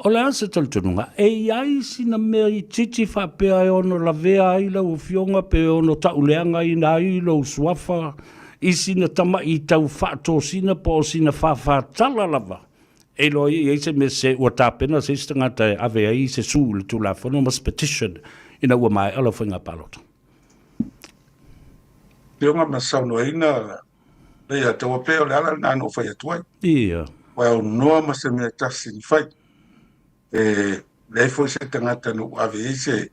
O le a se talitonuga, e i ai sina mea itiiti faapea e ono lavea ai lau Afioga pe ono tauleagaina ai lou suafa i sina tama'i tau faatosina po o sina fāfātala lava e iloa ai e i ai se mea sese ua tapena se isi tagata e ave ai se sue i le Tulafono ma se petition ina ua maea lau faiga palota. Afioga ma saunoaina Leia, taua pea o le ala lena na ou fai atu ai. Ia. Ua aunoa ma se mea tasi na fai. E leai foi se tagata na ou ave ai se,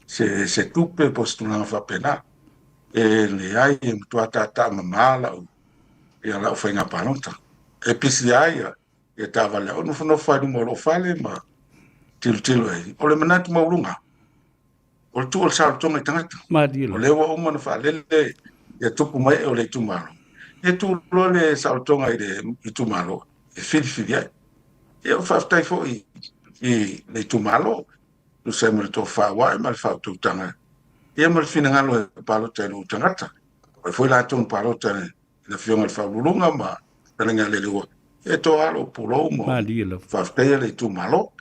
se, se tupe po o se tulaga faapena. E leai, e matua tātā mamā lau, ia lau faiga palota. E pisi lava ia, ia taavale au nofonofo ai luma o lou fale ma tilotilo ai. O le manatu maualuga, O le tuu o le saolotoga i tagata. Malie O lea ua uma ona faalele ia tupu mai o le itumalo. Ia tuu loa le saolotoga i le itumalo e filifili ai. Ia faafetai foi i le itumalo, tusa ai ma le tofa ua ae ma le faautautaga ia ma le finagalo e palota i lou tagata. O ai foi latou na palota i le Afioga i le Faauluuluga ma Fetalaiga a Leilehua, e toa lou pulou ma Malie lava. faafetaia le itumalo.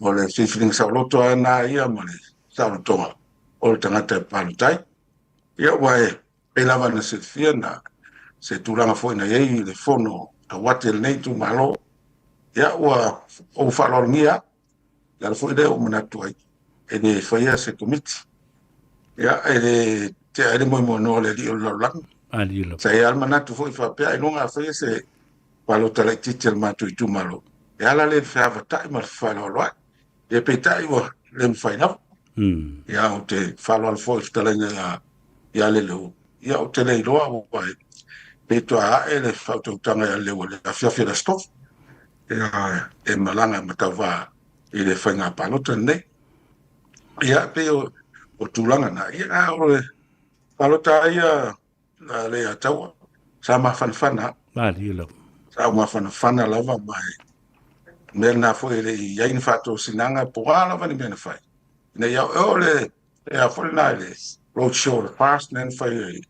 O le filifiliga saoloto lava lena ia ma le saolotoga o le tagata e palota ai. Ia ua e pei lava na silafia na se tulaga foi na i ai le fono tauate a lenei itumalo. Ia ua ou faaaloalogia le ala foi lea ua manatu ai e le faia se komiti. Ia e le tea ai le moemoenoa o le alii o le lalolagi. Malie lava. Sa i ai lava le manatu foi faapea ailoga a faia se palota laitiiti a le matou itumalo, e ala lea i le feavatai ma le fefaaaloaloai. Ia peitai ua le mafai lava. Ia ou te faaaloalo foi i le fetalaiga ia ia Leleua. Ia ou te le iloa aua e pei toa ae le faautautaga ia Leleua i le afiafi o le Aso Tofi. Ia e malaga ma tauva i le faiga palota lenei. Ia pei o o tulaga na. Ia a o le palota lava ia a Leiataua, sa mafanafana. Malie lava. Sa ou mafanafana lava ma e mea lena foi e le i i ai ni faatosinaga po o a lava ni mea na fai. Ina ia o le e a foi lena i le road show o le FAST lea na fai ai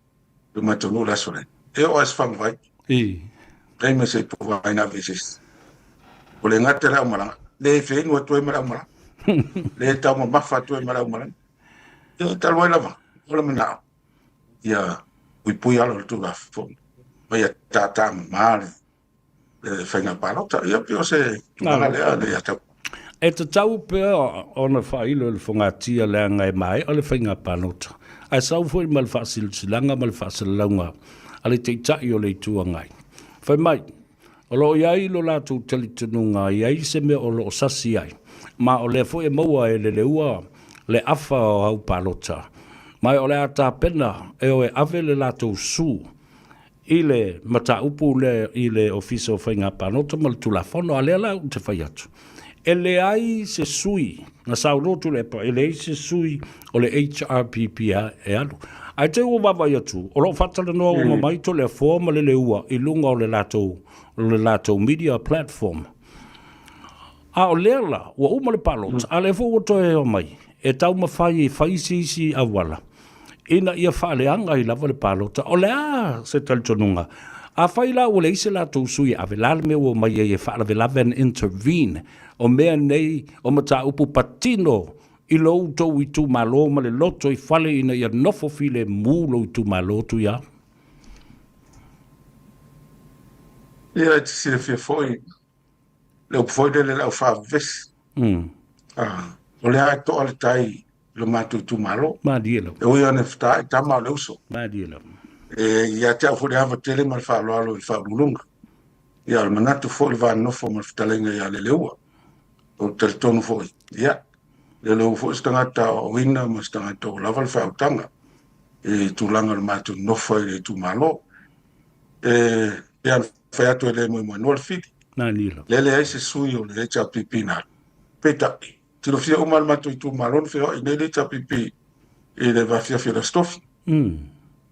le matou nuu i le aso lea. E oo lava i Sefagavai. I. Leai ma se ipuvai na ave i se isi. Ua le gata i le aumalaga, le feinu atu ai ma le aumalaga. Le taumamafa atu ai ma le aumalaga. Ia talu ai lava, o le manao, ia puipui ala o le Tulafono, ma ia tātā mamā le le faiga palota. Ia pei o se tulaga lea le ia tau. E tatau pea ona faailo i le fogatia leaga e maea le faiga palota, ae sau foi ma le faasilasilaga ma le faasalalauga a le Taitai o le Itu Agai. Fai mai, o lo o i ai lo latou talitonuga e i ai se mea o lo o sasi ai, ma o lea foi e maua e Leleua le afa o au palota, ma o le a tapena e o e ave le latou sue i le mataupu lea i le Ofisa o Faiga Palota ma le Tulafono, a lea la ou te fai atu, e leai se sui, na saunoa Tuilaepa, e leai se sui o le HRPP e alu. Ae te i ua vaavaai atu, o lo o faatalanoa uma mai Toleafoa ma Leleua i luga o le latou, le latou media platform. A o lea la, ua uma le palota, a lea foi ua toe omai e taumafai e fai se isi auala ina ia faaleaga ai lava le palota. O le a se talitonuga? Afai la ua leai se latou sui e ave, o le a le mea ua omai ai e faalavelave and intervene o mea nei o mataupu patino i lo outou itumalo ma le loto i fale ina ia nofo filemu lou itumalo Tuiao? Ia, e te silafia foi le upu foi lele le au faavevesi. O lea e toa le tai i lo matou itumalo. Malie lava. E ui ona e fetaai tama o le uso. Malie lava. E ia te au foi le ava tele ma le faaaloalo i le Faauluuluga. Ia o le manatu foi le va nonofo ma le fetalaiga ia Leleua. Ou te talitonu foi, ia, Leleua foi se tagata aoaoina ma se tagata ua lava le faautaga i tulaga o le matou nonofo ai i le itumalo. E pei ona fai atu e le moemoenoa le fili. Nani lava. Lea leai se sui o le HRPP na alu. Peitai, tilofia uma le matou itumalo na feoai nei le HRPP i le vaafiafi o le Aso Tofi.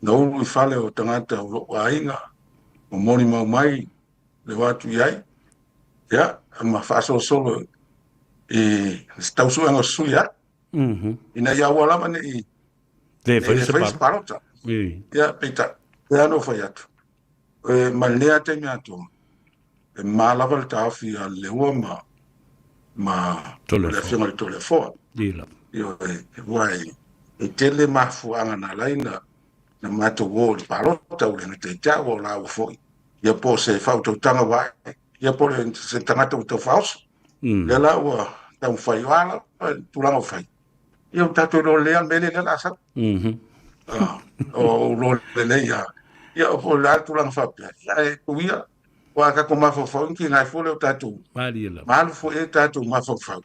Na ulu i fale o tagata o lou aiga, ma molimau mai le o atu i ai, ia, ma faasolosolo i se tau suega o se sui ae. Ina ia aua lava ne i Le fai se palota. palota. Ia, peitai, pei lava ona ou fai atu, e, mai lenei lava taimi atoa, e ma lava le taofi a Leua ma, ma le Afioga i le Toleafoa. Ioe, aua e tele mafuaaga na ala ai na matou o i le palota, ua le gata ia te au, a o laua foi, ia po o se faautautaga ua ae, ia po o se tagata ua tau faaoso. Lea la ua taumafai, o a lava le tulaga ua fai, ia ua tatou iloa lelei lava le mea lea o le a sau. O iloa lelei lava. Ia o le a le tulaga faapea, ae tuu ia, aua a tatou mafaufau, e tiga ai fua le o tatou, ma alu foi ai tatou mafaufau.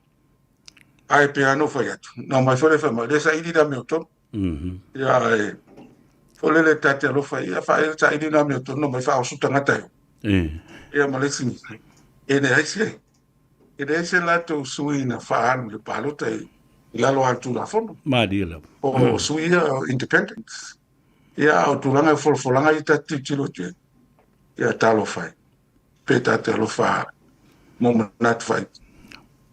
Ae pei lava ona ou fai atu, na omai foi le fai mai, le saili le amiotonu. Ia ae foi lele ta te alofa ia saili le amiotonu, omai faaoso tagata e o. Ia ma le isi, e leai se, e leai se latou sui na faaalu i le palota i lalo o le Tulafono. Malie lava. O sui ia independents. Ia, a o tulaga e folafolaga ia ta te tilotilo atu ai, ia talofa e. Pe ta te alofa mo manatu fai.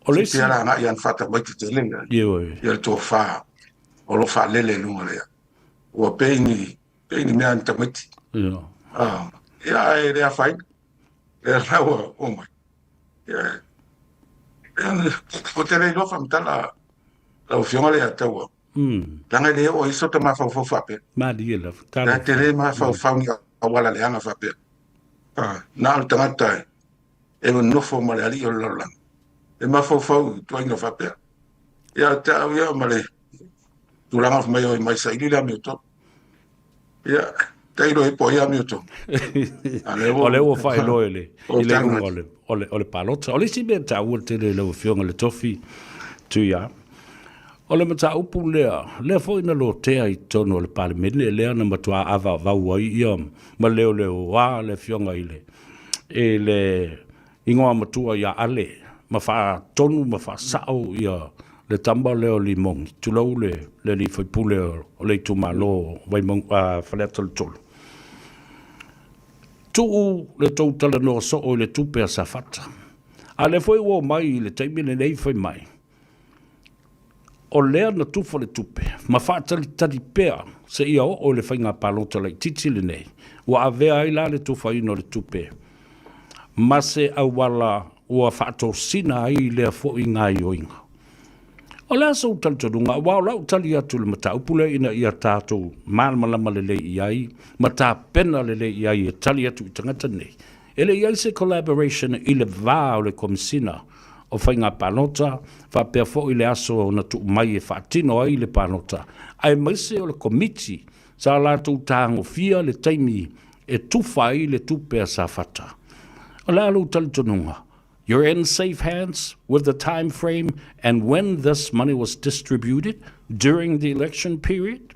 O le isi. Pia la agai ana faatamaiti tele ia. Ioe. Ia le tofa o lo faalele i luga lea. Ua pei ni, pei ni mea ni tamaiti. Ia. Ah, ia ae le afaina. Lea la ua oo mai. Ia, ou te le iloa faamatala lau Afioga le Ataua. Leaga e le oo ai sota mafaufau faapea. Malie lava. Ta te le mafaufau ni auala leaga faapea. Na o le tagata e nofo ma le alii o le lalolagi e mafaufau i ituaiga faapea. Ia te au ia ma le tulaga fai mai o mai saili le amiotonu. Ia, tailo ai po o ai amiotonu. O lea ua faailoa i le iuga o le palota. O le isi mea taua tele i lau Afioga i le Tofi Tuia, o le mataupu lea, lea foi na lotea i totonu o le Palemene, lea na matua avaavau ai ia ma leoleoa le Afioga i le i le igoa matua ia Ale, ma faatonu ma faasao ia le tama lea o Limogi, tulou le alii faipule o le itumalo o Vaimauga, Faleata le 3. Tuu le tou talanoa soo i le tupe a Safata. A lea foi ua omai i le taimi lenei fai mai, o lea na tufa le tupe ma faatalitali pea seia oo i le faiga palota laitiiti lenei, ua avea ai la le tufaina o le tupe ma se auala ua faatosina ai lea foi gaoioiga. O le a sou talitonuga, aua o lau tali atu i le mataupu lea ina ia tatou malamalama lelei i ai ma tapena lelei i ai e tali atu i tagata nei, e le i ai se collaboration i le va o le Komesina o Faiga Palota faapea foi le aso na tuu mai e faatino ai le palota, aemaise o le Komiti sa latou tagofia le taimi e tufa ai le tupe a Safata. O le a lou talitonuga? You're in safe hands with the time frame and when this money was distributed during the election period?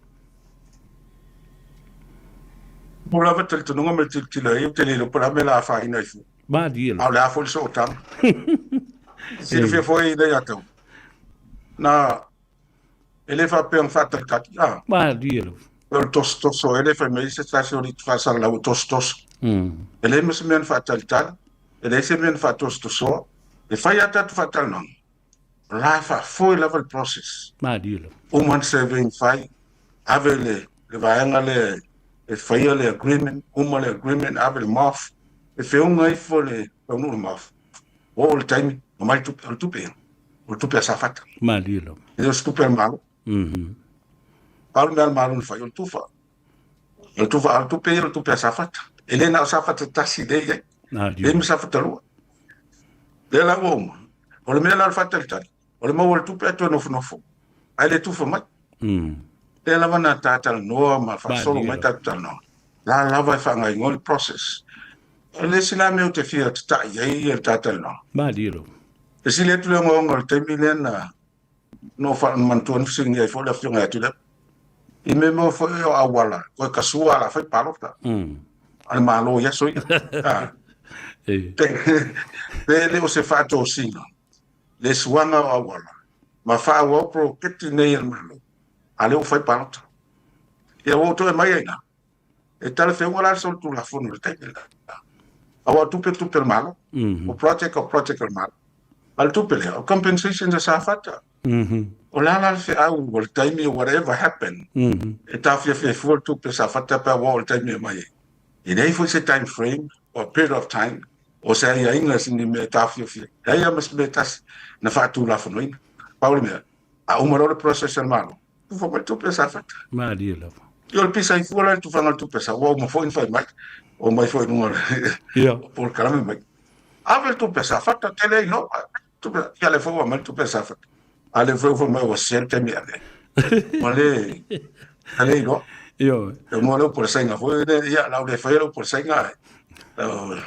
Mo lava talitonuga ma le tilotilo ai, ou te le iloa po o le a mea o le a afaina ai fua. Malie A o le a foi le sootaga. Silafia foi Leiataua, na E le faapea na faatalitali, a. Malie lava. O le tosotoso, e le fai mai se tasi o alii faasalalau e tosotoso. E leai ma se mea na faatalitali, e leai se mea na faatosotosoa. E fai lava tatou faatalanoaga, o la e faafoe lava le process. Malie lava. Uma le survey na fai, ave le, le vaega lea e faia le agreement, uma le agreement, ave le MOF, e feoga ifo le taunuu le MOF. Ua oo le taimi, aumai le tupe, o le tupe ia, o le tupe a Safata. Malie lava. E le o se tupe a le Malo. Pau le mea a le Malo na fai, o le tufa. O le tufa, a o le tupe ia, o le tupe a Safata. E le na o Safata tasi lea e i ai. Leai ma Safata 2. Lea la ua uma. O le mea la o le faatalitali, o le maua o le tupe ae toe nofonofo, ae le tufa mai. Lea lava na ta talanoa ma faasolo mai tatou talanoa, la lava e faagaoioi le process. O le isi la mea ou te fia tatai ai le ta talanoa. Malie lava. E sili atu le ogaoga o le taimi lea na na manatua na fesiligia ai foi le afioga ia Tuilaepa. I mea moa foi o auala, koe kasua ala fai palota. A le Malo i aso ia. Pe le o se faatosina le suaga o auala ma faaauau poloketi nei a le Malo, a lea ua fai palota. Ia ua ou toe mai ai la, e talafeuga la le solitulafono i le taimi lena. Aua o tupe o tupe a le Malo, o project o project a le Malo. A o le tupe lea, o compensation a Safata. O le a la le feau o le taimi o whatever happen, e taofiofia fua le tupe a Safata pe a ua oo i le taimi e aumai ai. E leai foi se time frame or period of time. O se aiaiga se ni mea e taofiofia. Leai lava ma se mea e tasi na faatulafonoina. Pau le mea, a uma loa le process a le Malo, tufa mai le tupe a Safata. Malie lava. Ia o le pisa ai fua la i le tufaga o le tupe sa, ua uma foi ona fai mai, omai foi i luga o le polokalame mai. Ave le tupe a Safata, te le iloa. Tupe, ia lea foi ua aumai le tupe a Safata. A lea foi ua fai mai ua sese le taimi e ave ai. Ua le, ua le iloa. Ioe. E mo le upu a le Saina foi lea, ia, lau le faia le upu a le Saina,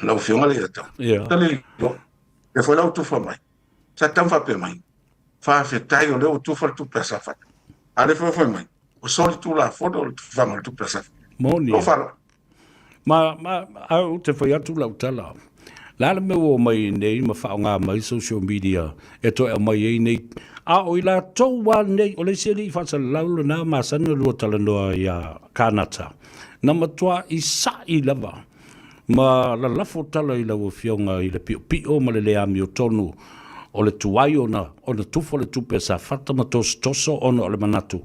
lau afioga le ia tau. Ia. Le iloa. Lea foi la ua tufa mai. Sa tau faapea mai, faafetai o lea ua tufa le tupe a Safata. A lea foi ua fai mai, ua soli tulafono le tufaga o le tupe a Safata. Moni. Lou faaaloalo. Ma, ma, a ou te fai atu lau tala, le a le mea ua omai ai nei ma faaaoga mai social media e toe aumai ai nei, a o i latou lava nei, o le isi alii faasalalau lena masani ona lua talanoa ia Kanata, na matuai sa'i lava ma lalafo tala i lau Afioga i le piopio ma le le amiotonu o le tuai ona ona tufa le tupe a Safata ma tosotoso ona o le manatu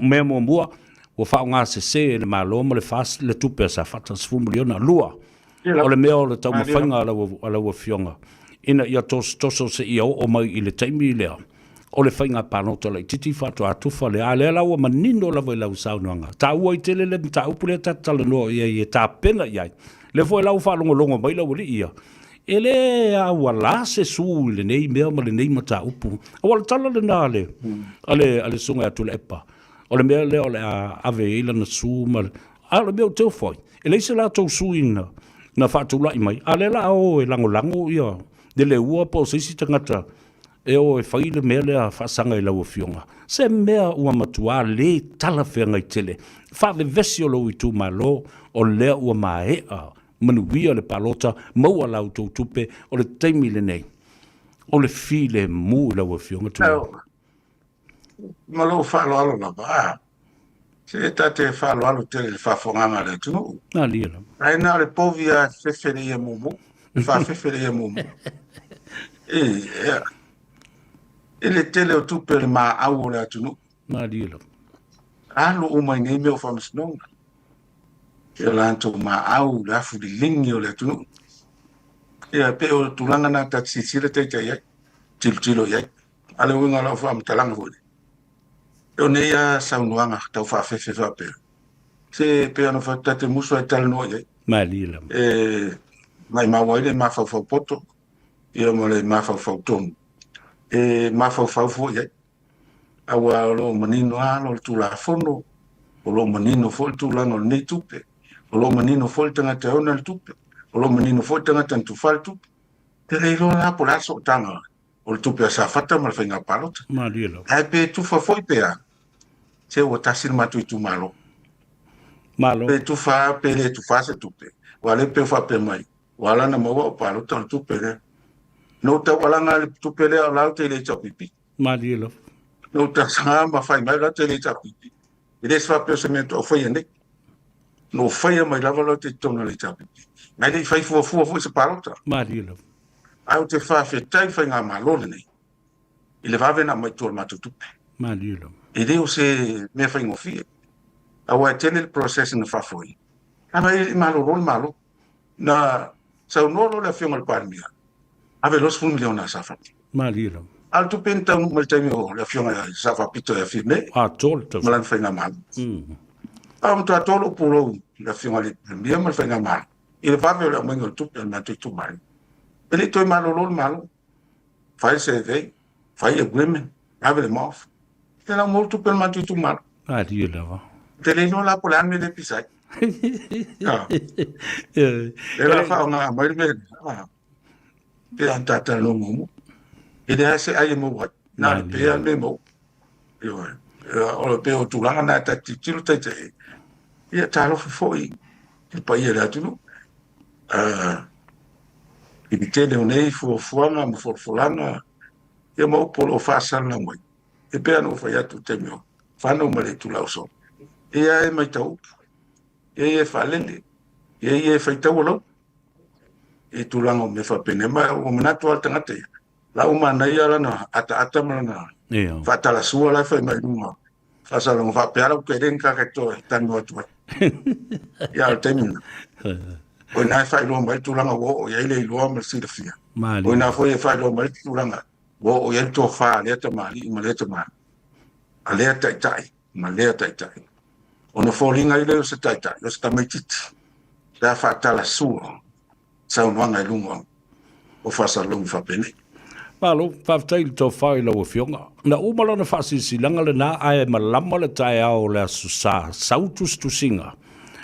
mea muamua ua faaaoga sese e le Malo ma le FAST le tupe a Safata 10 miliona. Lua, o le mea o le taumafaiga a lau, a lau Afioga ina ia tosotoso seia oo mai i le taimi lea o le faiga palota laitiiti faatoa tufa lea. A lea la ua manino lava i lau saunoaga, taua ai tele le mataupu lea ta te talanoa i ai e tapena i ai. Lea foi la ua faalogologo mai lau alii ia, e le auala se su i lenei mea ma lenei mataupu. Aua o le tala lena a le, a le, a le Susuga ia Tuilaepa, O le mea lea o le a ave i ai lana su ma le... A o le mea ou te ofo ai, e leai se latou sui na, na faatulai mai, a o lea la a o e lagolago ia le Leua po o se isi tagata e o e fai le mea lea faasaga i lau Afioga. Se mea ua matua le talafeagai tele. Faavevesi o lou itumalo, o lea ua maea manuia le palota, maua la outou tupe, o le taimi lenei, o le filemu i lau Afioga Tuilaepa. Ma lou faaaloalo lava, a, se ta te faaaloalo tele i le faafofogaaga a le atunuu. Malie lava. Ae na o le povi lava e fefe le ia mumu, e faafefe le ia mumu. E, e, i le tele o tupe o le maau o le atunuu. Malie lava. Alu uma i nei mea o faamasinoga. I o latou maau, le afu liligi o le atunuu. Ia, pei o tulaga na ta te silasila taita i ai, tilotilo i ai. A le uiga o lau faamatalaga foi, o nei a saunoaga tau faafefe faapea, se pei ona fai atu, ta te musu ai talanoa i ai. Malie lava. E maimau ai le mafaufau poto, ia ma le mafaufau tonu. E mafaufau foi i ai. Aua o lo o manino lava le Tulafono, o lo o manino foi le tulaga o lenei tupe, o lo o manino foi le tagata e ona le tupe, o lo o manino foi le tagata na tufa le tupe. Te le iloa la po o le a le sootaga o le tupe a Safata ma le faiga palota. Malie lava. Ae pe tufa foi pe a, se ua tasi le matou itumalo. Malo. Pe tufa pe le tufa se tupe. Ua le pe faapea mai, ua ala na maua o palota o le tupe lea. Na ou taualaga le tupe lea o la ou te le HRPP. Malie lava. Na ou tausaga ma fai mai la te le HRPP. E le se faapea o se mea faatoa faia nei. Na ou faia mai lava la te totonu o le HRPP. Ae le i fai fuafua foi se palota. Malie lava. Ae ou te faafetai i le faigamalo lenei i le vave ona aumai i tua o le matou tupe. Malie lava. E le o se mea faigofie, aua e tele le process na faafoe. Leaga e le i malolo le Malo. Na saunoa loa le Afioga i le Palemia, ave loa le $10 miliona a Safata. Malie lava. A o le tupe na taunuu mai i le taimi o le Afioga ia Safaapito ia Fiame Atoa le ma lana faigamalo. A ua matua atoa lou pulou i le Afioga i le Palemia ma le faigamalo i le vave o le aumaiga o le tupe a le matou itumalo. E le i toe malolo le Malo. Fai le survey, fai agreement, ave le MOF. E lau maua le tupe a le matou itumalo. Malie lava. Te le iloa la po o le a le mea lea e pisa ai. Ah. E la faaaoga mai le mea lea. Pe a talanoa muamua. E leai se ai e maua ai. Na o le pea le mea e maua. Ioe. O le pei o tulaga na ta te tilotilo taita i ai. Ia talofa foi i le paia o le atunuu. I le tele o nei fuafuaga ma folafolaga, ia ma upu o lo o faasalalau mai, e pei ona ou fai atu i le taimi o fanau ma le itula o sola, e ia e matau upu, e ia e faalele, e ia e faitaua lau i tulaga o mea faapenei. Ma ua manatu lava le tagata ia, la ua manaia lana ataata ma lana faatalasua la e fai mai i luga faasalaga faapea la ua tele ni kaka e toe talanoa atu ai. Ia, o le taimi lena. O ina e faailoa mai le tulaga ua oo i ai le iloa ma le silafia. O ina foi e faailoa mai le tulaga ua oo i ai le tofa a lea tamalii ma lea tamalii, a lea taitai ma lea taitai. Ona foliga ai lea o se taitai, o se tamaitiiti, pe a faatalasua saunoaga i luga o faasalalauga faapenei. Malo, faafetai i le tofa i lau Afioga. Na uma lona faasilasilaga lena ae malama le taeao o le Aso Sa, sau tusitusiga,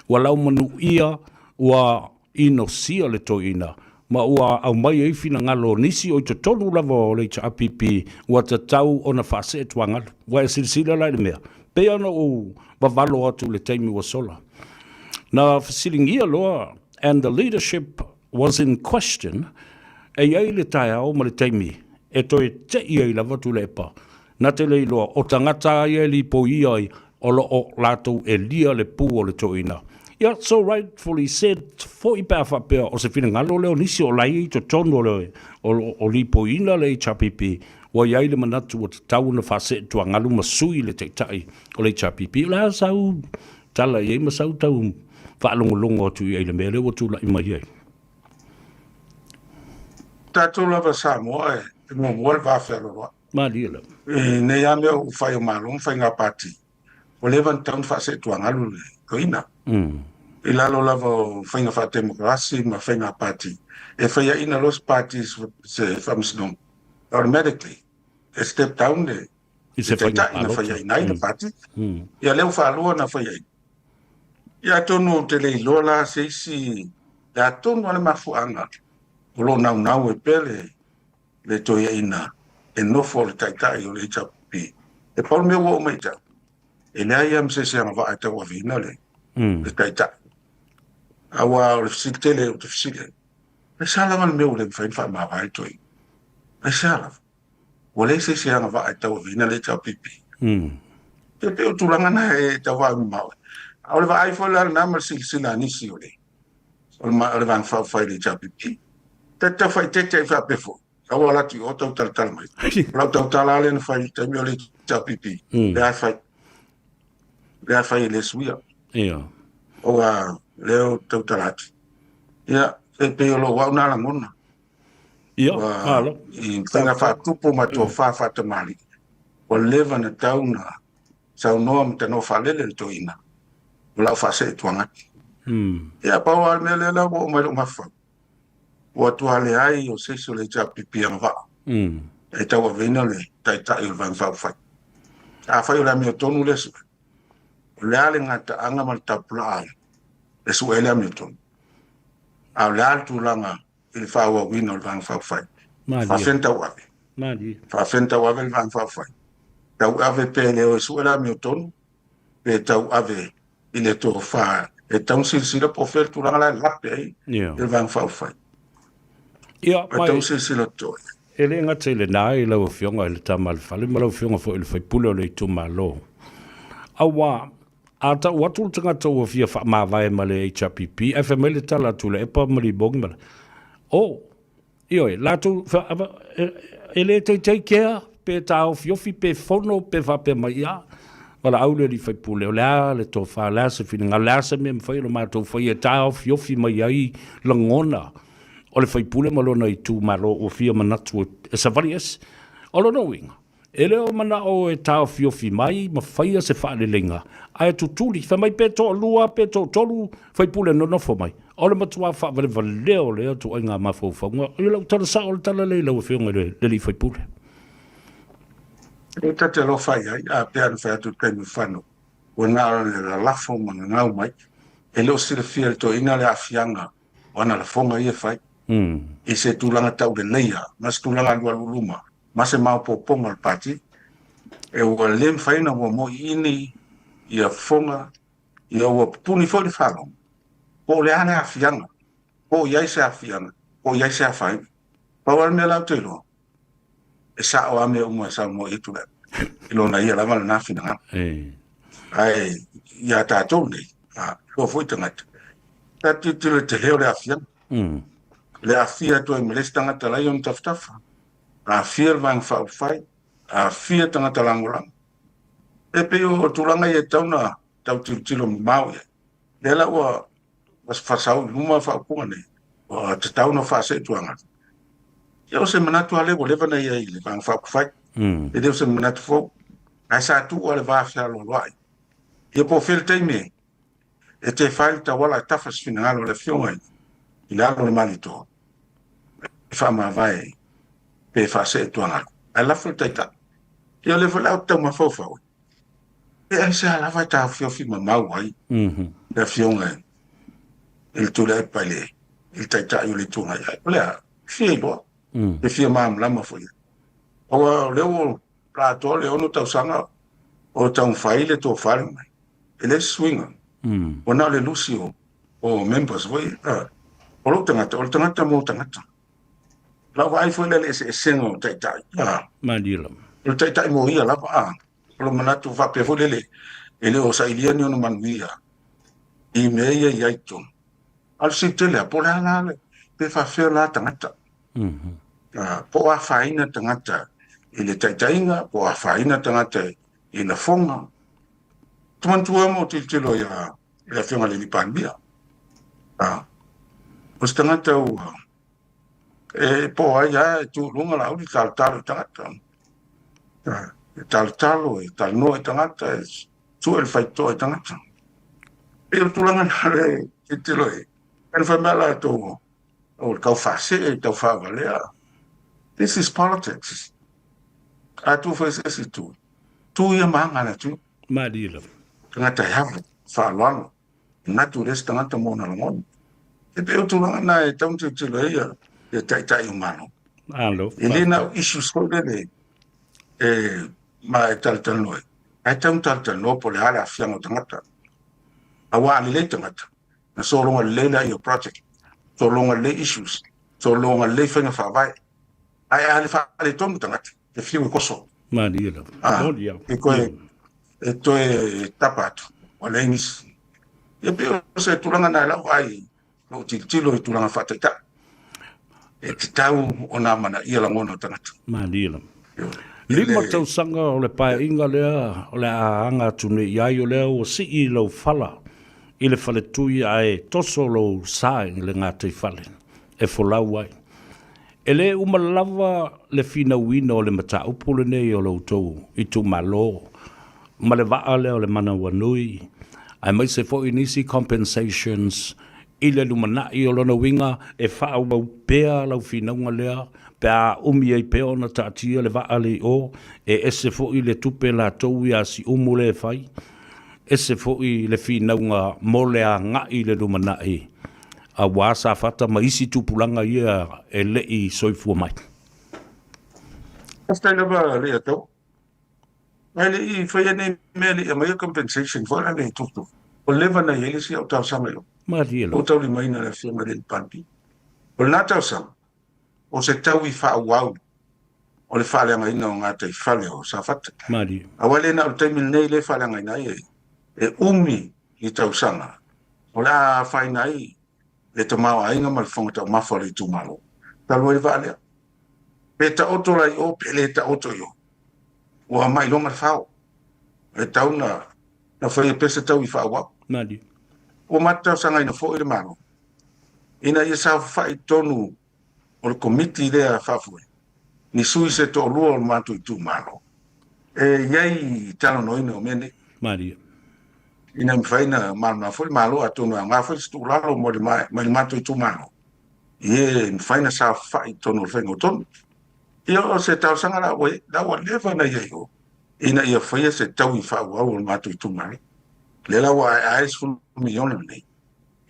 ua laumanuia, ua inosia le toeaina, ma ua aumai ai finagalo o nisi o i totonu lava o le HRPP ua tatau ona faasee tuagalu. Ua e silasila la i le mea, pei ona ou vavalo atu i le taimi ua sola. Na fesiligia loa and the leadership was in question, e i ai le taeao ma le taimi e toe te'i ai lava Tuilaepa, na te le iloa o tagata ia e lipoia ai o lo o latou elia le pu o le toeaina. Ia, so rightfully said foi pe a faapea o se finagalo lea o nisi o la e i totonu o le o lipoiina le HRPP, ua i ai le manatu ua tatau ona faasee tuagalu ma sui le taitai o le HRPP. O le a sau tala i ai ma sau tau faalogologo atu i ai i le mea lea ua tulai mai ai? Tatou lava Samoa e muamua le va fealoaloai. Malie lava. I nei lava mea ua fai o Malo ma faiga pati, ua leva ona tatau ona faaseetuagalu le toeaina. I lalo lava o faiga faatemokarasi ma faiga pati, e faiaina loa se pati i se faamasinoga, automatically e step down le I se faiga taitai na palota. faiaina ai le pati. Ia lea ua faalua ona faiaina. Ia atonu ou te le iloa la se isi le atonu a le mafuaaga o lo o naunau ai pea le le toeaina e nofo le taitai o le HRPP. E pau le mea ua oo mai ia te au, e leai lava ma se isi agavaa e tauaveina le le taitai. Aua o le fesili tele ou te fesili ai, aisea lava le mea ua le mafai ona faamavae le toeaina? Aisea lava? Ua leai se isi agavaa e tauaveina le HRPP. E pei o tulaga na e tau vaai mamao ai. A o le vaai foi la lena ma le silasila a nisi o le o le Vaega Faaupufai i le HRPP. Ta te tau faaeteete ai faapea foi, aua o la atu i o tau talatala mai. O lau tautala lava lea na fai i le taimi o le HRPP, lea e fai. Lea e fai e le suia. Ia. Aua lea ou te tautala atu. Ia, e pei o lou au na lagona. Ia, malo. I faiga faatupu ma tofa faatamalii, ua leva ona tau na saunoa ma tanoa faalele le toeaina, o lau faasee tuagati. Ia, pau lava le mea lea la ua oo mai lou mafaufau, ua tua leai o se isi o le HRPP agavaa e tauaveina le Taitai o le Vaega Faaupufai. Afai o le amiotonu lea sue, o le a le gataaga ma le tapulaa e sue ai le amiotonu? A o le a le tulaga i le faaauauina o le Vaega Faaupufai? Faafetai na tauave. Faafetai na tauave le Vaega Faaupufai. Tauave pe le o e sue le amiotonu, pe tauave i le tofa e tatau ona silasila po o fea le tulaga la e lape ai le Vaega Faaupufai. Ia, E tatau ona silasila totoa. E le gata i lena i lau Afioga i le Tama a le Fale ma lau Afioga foi i le sui usufono o le itumalo. Aua a tau atu le tagata ua fia faamavae ma le HRPP, ae fai mai le tala a Tuilaepa ma Limoni ma le, oh, ioe, latou, e le teitei kea, pe taofiofi, pe fono, pe faapea mai, ia, valaau le alii faipule, o le a le tofa, o le a se finagalo, o le a se mea e mafai ona matou faia e taofiofi mai ai lagona o le faipule ma lona itumalo ua fia manatu e savali ese. O lona uiga, E le o manao e taofiofi mai ma faia se faaleleiga, ae tutuli, fai mai pe toalua pe toatolu faipule nonofo mai. O le matua faavalevalea o lea ituaiga mafaufauga. O lau tala sao o le tala lea i lau Afioga i le alii faipule. E ta te alofa i ai, a pea na fai atu i le taimi o fano, ua na o le lalafo ma gagau mai. E le o silafia e le toeaina le aafiaga o ana lafoga ia e fai, i se tulaga tauleleia ma se tulaga alualu luma. ma se maopoopoga o le Pati, e ua le mafai ona ua moiini ia fofoga, ia ua pupuni foi le faalogo, po o le a le aafiaga, po o i ai se aafiaga, po o i ai se afaina. Pau lava le mea la ou te iloa, e sao lava mea uma e saunoa i ai Tuilaepa, i lona ia lava lena finagalo. Ae ia tatou nei, a iloa foi tagata, tatou tilotilo i le tele o le aafiaga. Le aafia atu ai ma le isi tagata la e i ona tafatafa. Aafia le Vaega Faaupufai, aafia tagata lagolago. E pei o tulaga ia e tatau ona tau tilotilo mamao i ai. Lea la ua Faasau i luma faaupuga nei, ua tatau ona faaseetuaga. Ia o se manatu lava lea ua leva ona i ai i le Vaega Faaupufai. E le o se manatu fou. Ae sa tuu lava le va fealoaloai. Ia po o fea le taimi e tefa ai le tauala e tafa se finagalo o le Afioga i le Alo o le Malietoa e faamavae ai pe faaseetuaga. Ae lafo le Taitai. Ia o lea foi la ou te tau mafaufau, Pe aisea lava e taofiofi mamau ai le Afioga i le Tuilaepa i le Taitai o le Itu Agai? O le a? E fia iloa, e fia malamalama foi. Aua o lea ua atoa le 6 tausaga o taumafai le tofa mai. E leai se suiga. Ua na o le lusi o members foi. O lou tagata, o le tagata mo tagata. Lau vaai foi lea i le eseesega o taitai. Malie lava. O le taitai mo ia lava. O lou manatu faapea foi lele, e le o sailia ni ona manuia i mea ia i ai totonu. A o le fesili tele lava, po o le a la le, pe faapefea la tagata. Po o afaina tagata i le taitaiga, po o afaina tagata i lafoga. Ou te manatua lava ma ou tilotilo i le Afioga i le Palemia. O se tagata ua e po o ai lava e tu i luga Laauli, talotalo i tagata. E talotalo, e talanoa i tagata, e sue le faitotoa i tagata. E pei o le tulaga lena le tilotilo i ai. Ae na fai mai latou, o le tau faasee, le tau faavalea. This is politics. A tu foi se isi itu, tu ia ma aga a le atunuu. Malie lava. Tagata e ava, faaaloalo. Manatu le isi tagata mo ona lagona. E pei o tulaga na e tatau ona tilotilo ai ia taitai o Malo. Malo. E le na o issues foi lele e ma e talatalanoa ai. Ae tatau ona talatalanoa po o le a le aafiaga o tagata. Aua a lelei tagata, na sologa lelei lea o project, sologa lelei issues, sologa lelei faiga faavae. Ae a le faaletonu tagata, e fiu e koso. Malie lava. Moni lava. E toe, e toe tapa atu, ua leai nisi. Ia pei o se tulaga na i lau vaai, lou tilotilo i tulaga faataitai. E tatau ona amanaia lagona o tagata. Malie lava. 5 tausaga o le paeaiga lea o le a aga atu nei i ai, o lea ua sii lau fala i le faletui ae toso lou sa i le gataifale e folau ai. E le uma lava le finauina o le mataupu lenei o lo outou itumalo ma le vaa lea o le manawanui, aemaise foi nisi compensations i le lumanai. O lona uiga e faaauau pea lau finauga lea pe a umi ai pea ona taatia le vaa lea i o, e ese foi le tupe latou ia Siumu lea e fai, ese foi le finauga mo le agai i le lumanai aua Safata ma isi tupulaga ia e le i soifua mai. Faafetai lava Leiataua. Ae le i faia nei mea, le i aumaia compensation foi la le tutupu. Ua leva ona i ai le isi au talosaga i o. Malie lava. Ua taulimaina e le Afioga i le Palemia. O lena talosaga, o se taui faaauau o le faaleagaina o gataifale o Safata. Malie. Aua e le na o le taimi lenei lea e faaleagaina ai, e umi ni tausaga o le a afaina ai le tamaoaiga ma le fofoga taumafa o le itumalo. Talu ai le vaa lea, pe taoto la i o pe le taoto i o, ua mailoga le fao. E tatau na faia pea se taui faaauau. Malie. Ua matou talosagaina foi le Malo ina ia saofafai i totonu o le Komiti lea faafoe ni sui se toalua o le matou itumalo e i ai i talanoaina o mea nei. Malie. Ina mafai ona malamalama foi le Malo, atonu e aoga foi se tuualalo mo le mai le matou itumalo i e mafai ona saofafai i totonu o le faiga o tonu. Ia o se talosaga la ua, la ua leva ona i ai o, ina ia faia se taui faaauau o le matou itumalo. Lea la ua aeae le 10 miliona lenei.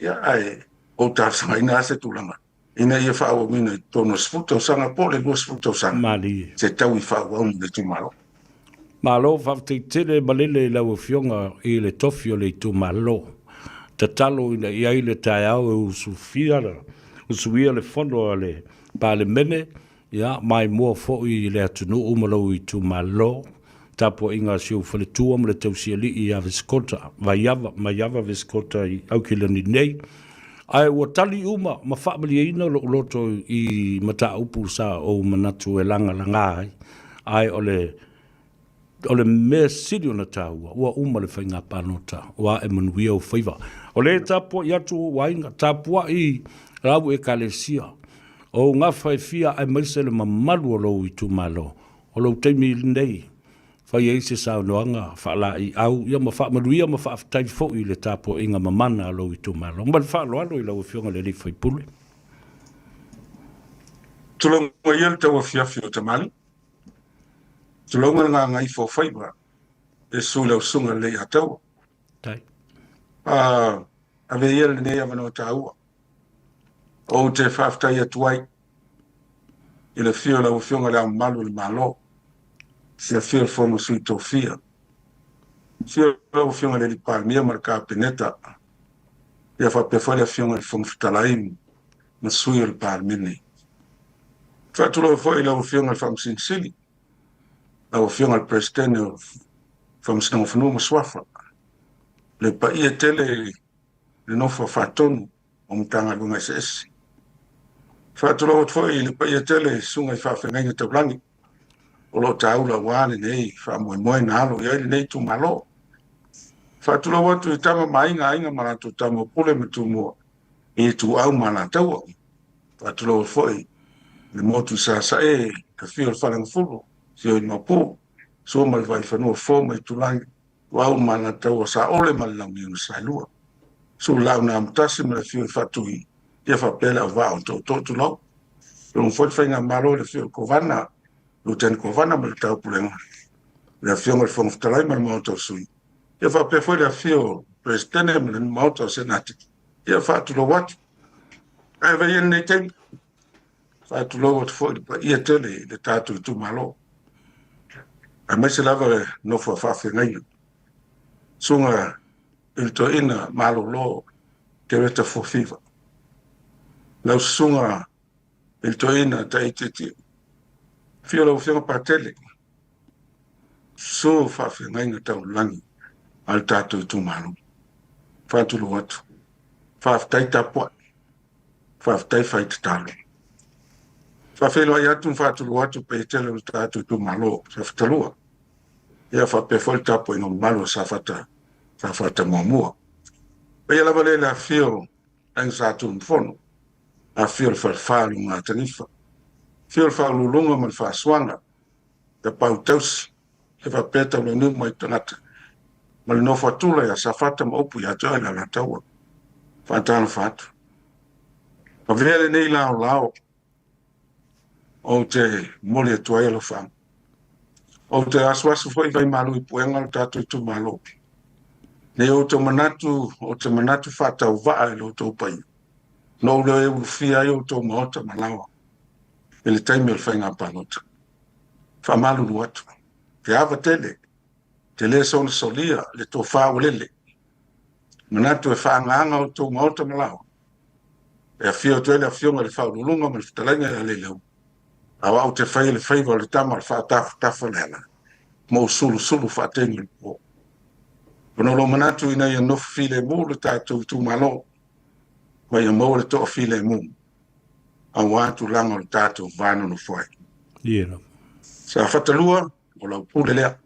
Ia ae ou talosagaina lava se tulaga ina ia faaauauina i totonu o le 10 tausaga po o le 20 tausaga. Malie. Se taui faaauau mo le itumalo. Malo, faafetai tele malele i lau Afioga i le tofi o le itumalo. Tatalo ina i ai le taeao e usufia, usuia le fono a le Palemene, ia, maimoa foi i le atunuu ma lou itumalo. Tapuaiga a si ou faletua ma le tausialii ia Vesikota, Vaiava, Maiava Vesikota i Aukilani nei. Ae ua tali uma ma faamalieina lou loto i mataupu sa ou manatu e lagalaga ai, ae o le. O le mea sili ona taua, ua uma le faiga palota, ua ae manuia ou faiva. O lea e tapuai atu ou aiga, tapuai lau ekalesia, o ou gafa e fia aemaise le mamalu o lou itumalo. O lou taimi lenei, fai ai se saunoaga faalaeiau ia ma faamanuia ma faafetai foi i le tapuaiga mamana a lou itumalo. Ma le faaaloalo i lau Afioga i le alii faipule. Tulou ia le tauafiafi o Tamalii. Tulou le gagaifo o faiva e su i lau susuga i le Leiataua. Tai. Ave ia lenei avanoa taua ou te faafetai atu ai i le afio o lau Afioga i Le Ao Mamalu o le Malo, le afio o le Fono a Sui Tofia, afio lau Afioga i le Alii Palemia ma le Kapeneta, ia faapea foi le Afioga i le Fofoga Fetalai ma sui o le Palemene. Faatulou foi i lau Afioga i le Faamasino Sili, lau Afioga i le Peresetene o Faamasinoga o Fanua ma Suafa, le paia tele i le nofo a faatonu o Matagaluega eseese. Faatulou atu foi i le paia tele i susuga i faafeagaiga taulagi o lo o taula aua lenei faamoemoe na alo i ai lenei itumalo. Faatulou atu i tama ma aiga, aiga ma latou tama o Pule ma Tumua i Ituau ma Alataua. Faatulou atu foi i le motu i Sasae, afio o le Faleagafulu, afio i Maopu, Sua ma le Vaifanua, Fofo ma Itulagi, Ituau ma Alataua, Saole ma le Launiu na Saelua. Susu le Laau na Amotasi ma le afio i Faatui, ia faapea le auvaa o Tootoo tulou. Tulou foi le Faigamalo i le afio o le Kovana, Luteni Kovana ma le Taupulega, le Afioga i le Fofoga Fetalai ma le Maota o Sui, ia faapea foi le afio o le Peresetene ma le Maota o Senate, ia faatulou atu. Ae avea ia lenei taimi, faatulou atu foi i le paia tele i le tatou itumalo, aemaise lava le nofo a faafeagaiga, Susuga i le Toeaina Malolo Kereta Fuafiva, lau Susuga i le Toeaina Taitietie, afio lau Afioga Patele, susu faafeagaiga taulagi a le tatou itumalo. Faatulou atu. Faafetai tapuai. Faafetai fai tatalo. Faafeiloai atu ma faatulou atu paia tele o le tatou itumalo Safata 2. Ia faapea foi le tapuaiga mamalu o Safata, Safata 1. Paia lava lea i le afifio o Aiga Sa Tunumafono, afifio o le Falefa o Lugatanifa, afio le Faauluuluga ma le Faasuaga, Tapau Tausi, e faapea Taulauniu mai tagata ma le nofo a Tula ia Safata ma upu ia te oe le Alataua. Faatalofa atu. Avea lenei laolao ou te momoli atu ai alofaaga. Ou te asuasu foi vaimalu i puega o le tatou itumalo. Nei outou manatu, ou te manatu faatauvaa i lo outou paia. Na ou le ulufia ai outou maota ma laoa i le taimi o le faiga palota. Faamalulu atu. Te ava tele, te le soona solia le tofa ua lele. Manatu e faaagaaga outou maota ma laoa. E afio atu ai le Afioga i le Faauluuluga ma le Fetalaiga ia Leileu, a o au te faia le faiva o le tama o le faatafatafa le ala, ma ou sulusulu faategi o le po. Ona o lou manatu ina ia nofo filemu le tatou itumalo, ma ia maua le toafilemu, aua tulaga o le tatou va nonofo ai. Ie lava. Safata 2, o lau pule lea.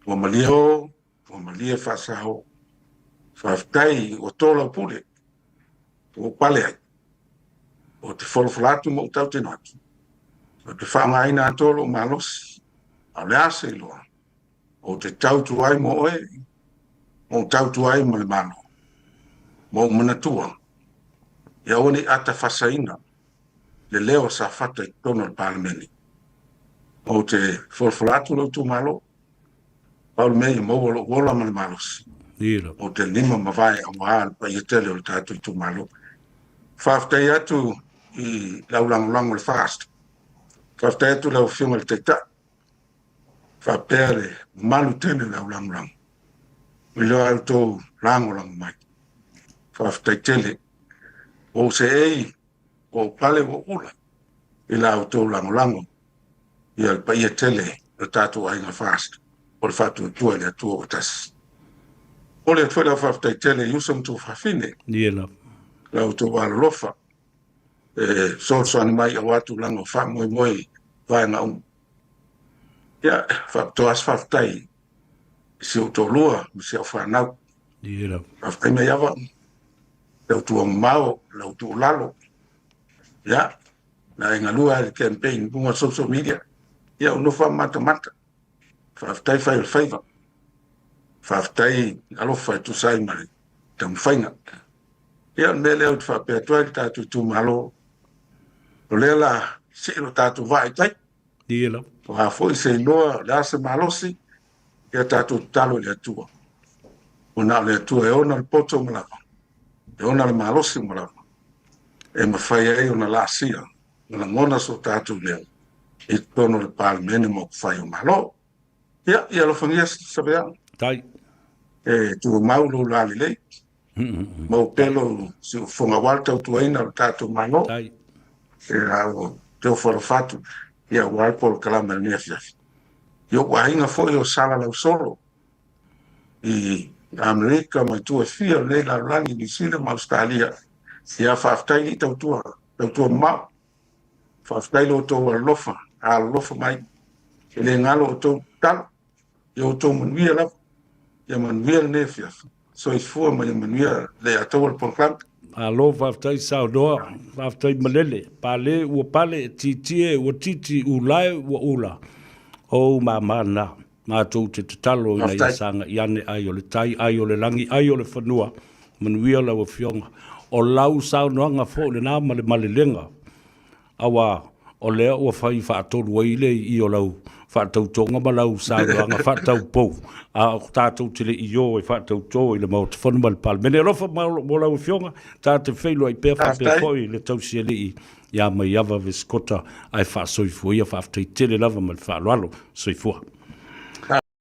Ua malie o, ua malie faasao. Faafetai ua tō lau pule, ua ou pale ai. Ou te folafola atu ma ou tautino atu. Ou te faaaogaina atoa lou malosi, a o le a se iloa, ou te tautua ai mo oe, ma ou tautua ai ma le Malo, ma ou manatua, ia aua ne i atafasaina le leo o Safata i totonu o le Palemene. Ou te folafola atu lou itumalo, pau le mea ia maua lou ola ma le malosi. Ou te lima ma vae aua le paia tele o le tatou itumalo. Faafetai atu i lau lagolago i le FAST. Faafetai atu i lau Afioga i le Taitai. Faapea le mamalu tele o le au lagolago i lo outou lagolago mai. Faafetai tele. Ua ou seei, ua ou pale, ua ou ula i la outou lagolago ia le paia tele o le tatou aiga FAST o le faatuatua i le Atua ua tasi. Momoli atu foi lau faafetai tele i uso ma tuafafine. Ie lava. La outou alolofa e fesoasoani mai aua tulaga o faamoemoe i vaega uma. Ia, faapitoa se faafetai i si ou toalua ma si au fanau. Ia lava. Faafetai Maiava, lau tuuamamao, lau tuulalo. Ia, na e galua i le campaign i luga o social media. Ia, ou nofo lava ma matamata. Faafetai fai o le faiva. Faafetai alofa e tusa ai ma le taumafaiga. Ia, o le mea lea ou te faapea atu ai le tatou itumalo, o lea la see lo tatou vaa i tai. Ia lava. O a foi se iloa, o le a se malosi, ia tatou tatalo i le Atua. Ua na o le Atua e ona le poto ma lava, e ona le malosi ma lava, e mafai ai ona laasia ma lagona so tatou leo i totonu o le Palemene ma upufai o Malo. Ia, ia alofagia Savea. Tai. E tumau lou lalelei. Mau pea lou siufofoga aua le tautuaina o le tatou Malo. Tai. E a ua te ofo alofa atu, ia aua le polokalame i lenei afiafi. I ou aiga foi o Salalausolo i Amerika ma itu e fia o lenei lalolagi, Niu Sila ma Ausetalia, ia faafetai alii tautua, tautua mamao. Faafetai lo outou alolofa, alolofa mai. E le galo outou tatalo. Ia outou manuia lava. Ia manuia lenei afiafi. Soifua ma ia manuia le ataua le polokalame. Malo faafetai saunoa, faafetai malele, pale ua pale, tietie ua titi, ulae ua ula. O ou mama na, matou te tatalo ina ia sagai ane ai o le tai, ai o le lagi, ai o le fanua, manuia lau Afioga. O lau saunoaga foi lena ma le malelega Aua o lea ua fai faatolu ai le i o lau faatautoga ma lau saunoaga faataupou, a o tatou te le i o e faatauto i le Maota Fono ma le Palemene. Alofa mo lau Afioga, ta te feiloai pea faapea foi le tausialii ia Maiava Vesikota ae faasoifua ia. Faafetai tele lava ma le faaaloalo. Soifua.